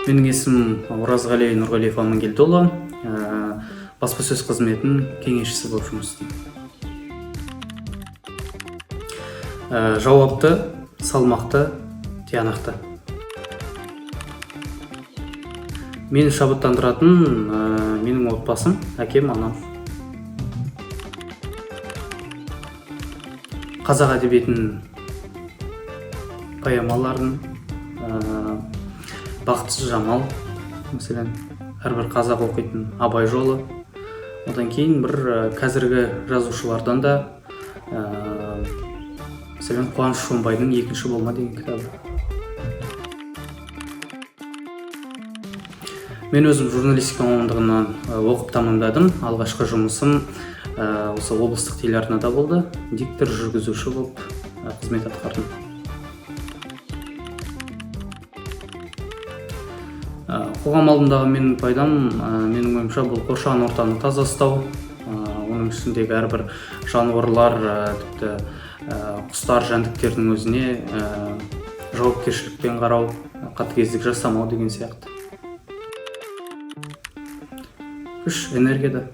Менің есімім Оразғали Нұрғалиев Амангелдіұлы, баспасөз қызметінің кеңесшісі болып жұмыс істеймін. Жауапты, салмақты, тиянақты. Мені шабыттандыратын менің отбасым, әкем, анам. Қазақ әдебиетінің поэмаларын, Бақытсыз Жамал, мәселен, әрбір қазақ оқитын Абай жолы. Одан кейін бір қазіргі жазушылардан да, мәселен, Қуаныш Шонбайдың «Екінші болма» деген кітабы. Мен өзім журналистика мамандығынан оқып тәмамдадым. Алғашқы жұмысым осы облыстық телеарнада болды. Диктор, жүргізуші болып қызмет атқардым. Қоғам алдындағы менің пайдам, менің ойымша, бұл қоршаған ортаны таза ұстау, оның ішіндегі әрбір жануарлар, тіпті құстар, жәндіктердің өзіне жауапкершілікпен қарау, қатыгездік жасамау деген сияқты. Күш энергияда.